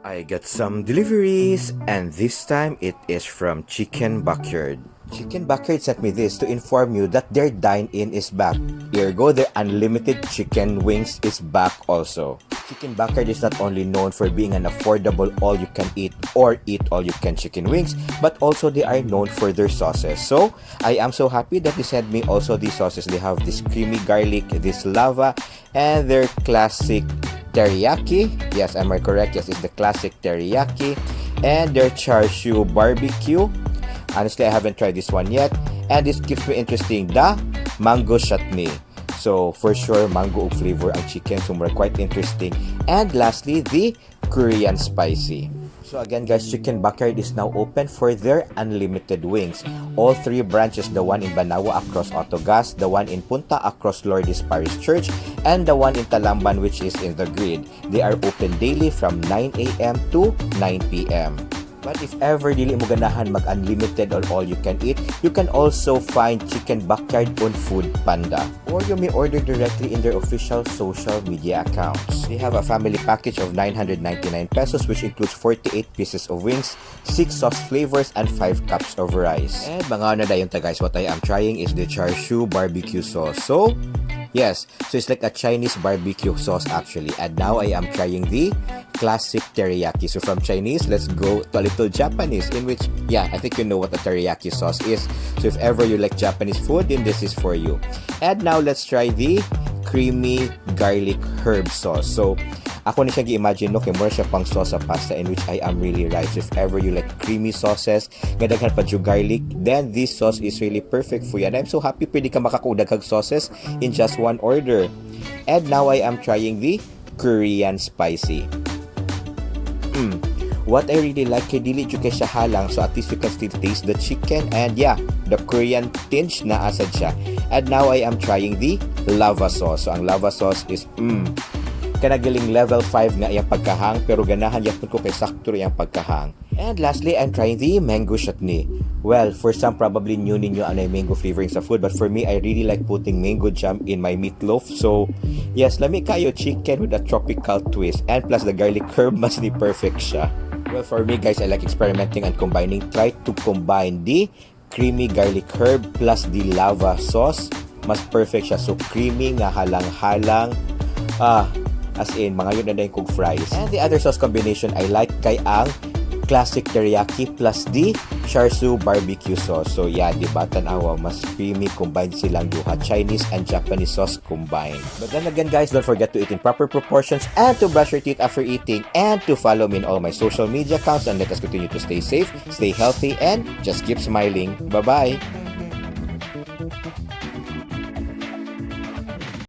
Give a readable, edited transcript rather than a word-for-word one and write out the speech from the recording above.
I got some deliveries, and this time it is from Chicken Backyard. Chicken Backyard sent me this to inform you that their dine-in is back. Ergo, their unlimited chicken wings is back also. Chicken Backyard is not only known for being an affordable all-you-can-eat or eat all-you-can chicken wings, but also they are known for their sauces. So, I am so happy that they sent me also these sauces. They have this creamy garlic, this lava, and their classic teriyaki. Yes, am I correct? Yes, it's the classic teriyaki. And their char siu barbecue. Honestly, I haven't tried this one yet. And this keeps me interesting, the mango chutney. So, for sure, mango ug flavor ang chicken. So, more quite interesting. And lastly, the Korean spicy. So again, guys, Chicken Backyard is now open for their unlimited wings. All three branches, the one in Banawa across Autogas, the one in Punta across Lourdes Parish Church, and the one in Talamban, which is in the grid. They are open daily from 9 a.m. to 9 p.m. But if ever dili mo ganahan mag-unlimited or all you can eat, you can also find Chicken Backyard on Food Panda. Or you may order directly in their official social media accounts. They have a family package of ₱999, which includes 48 pieces of wings, 6 sauce flavors, and 5 cups of rice. And mga na dayon ta, guys, what I am trying is the char siu barbecue sauce. So, yes, so it's like a Chinese barbecue sauce actually. And now I am trying the classic teriyaki. So from Chinese, let's go to a little Japanese, in which, yeah, I think you know what the teriyaki sauce is. So if ever you like Japanese food, then this is for you. And now let's try the creamy garlic herb sauce. So ako ni siya gi-imagine, no, kay mura siya pang sauce sa pasta, in which I am really right. So if ever you like creamy sauces, nga daghan pa jud garlic, then this sauce is really perfect for you. And I'm so happy pwede ka makakuha daghang sauces in just one order. And now I am trying the Korean spicy. What I really like kay dili jud kay siya halang, so at least you can still taste the chicken and, yeah, the Korean tinge naa sad siya. And now I am trying the lava sauce. So ang lava sauce is kanang level 5 nga iyang pagkahang, pero ganahan yapon ko kay sakto iyang pagkahang. And lastly, I'm trying the mango chutney. Well, for some, probably new ninyo ano yung mango flavoring sa food, but for me, I really like putting mango jam in my meatloaf. So, yes, lami kayo, chicken with a tropical twist. And plus the garlic herb, mas ni perfect siya. Well, for me, guys, I like experimenting and combining. Try to combine the creamy garlic herb plus the lava sauce. Mas perfect siya. So, creamy nga halang-halang. Ah, as in, mga yun na yung kog fries. And the other sauce combination I like kay ang classic teriyaki plus the char siu barbecue sauce. So yeah, di ba, tanawa, mas creamy combined silang duha, Chinese and Japanese sauce combined. But then again, guys, don't forget to eat in proper proportions and to brush your teeth after eating and to follow me in all my social media accounts, and let us continue to stay safe, stay healthy, and just keep smiling. Bye-bye!